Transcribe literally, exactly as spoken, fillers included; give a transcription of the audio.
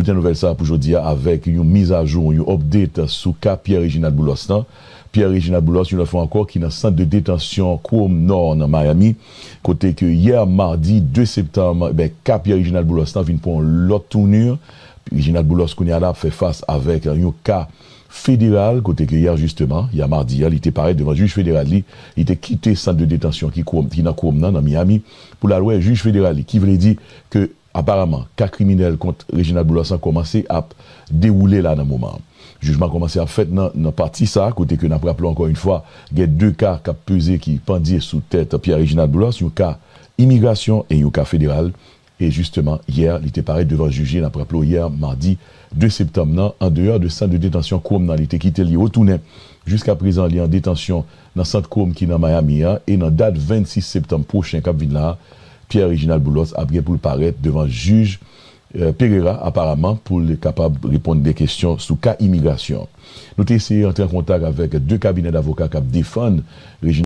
Biten nouvèl sa pou jodi a avèk yon mizajou, yon update sou ka Pierre Reginald Boulos lan. Pierre Reginald Boulos, yon lòt fwa ankò, ki nan sant de detansyon Cuomo Nò nan Miami, kote ke yè madi de septanm, ben, ka Pierre Reginald Boulos lan vin pran yon lòt touni. Reginald Boulos kounye a la ap fè fas avèk yon ka federal, kote ke yè jisteman, yè madi a, li te parèt devan jij federal li, li te kite sant de detansyon ki Cuomo, ki nan Cuomo nan, nan Miami, pou l al wè jij federal li, ki vle di ke aparaman, ka kriminèl kont Reginald Boulos lan kòmanse ap dewoule la nan moman an. Jijman kòmanse ap fèt nan, nan pati sa, kote ke n ap raple ankò yon fwa, gen de ka k ap peze, ki pandye sou tèt Pierre Reginald Boulos, yon ka imigrasyon e yon ka federal. E jisteman, yè, li te parèt devan jij, n ap raple w, yè, madi de septanm nan, andeyò de sant de detansyon Cuomo nan, li te kite l, li retounen jiska prezan, li an detansyon nan sant Cuomo ki nan Miami an, e nan dat vennsis septanm pwochen k ap vin la a, Pierre Reginald Boulos ap gen pou l parèt devan jij, eh, Pereira, aparaman, pou l kapab reponn de kesyon sou ka imigrasyon. Nou te eseye antre an kontak avèk de kabinè davoka k ap defann Reginald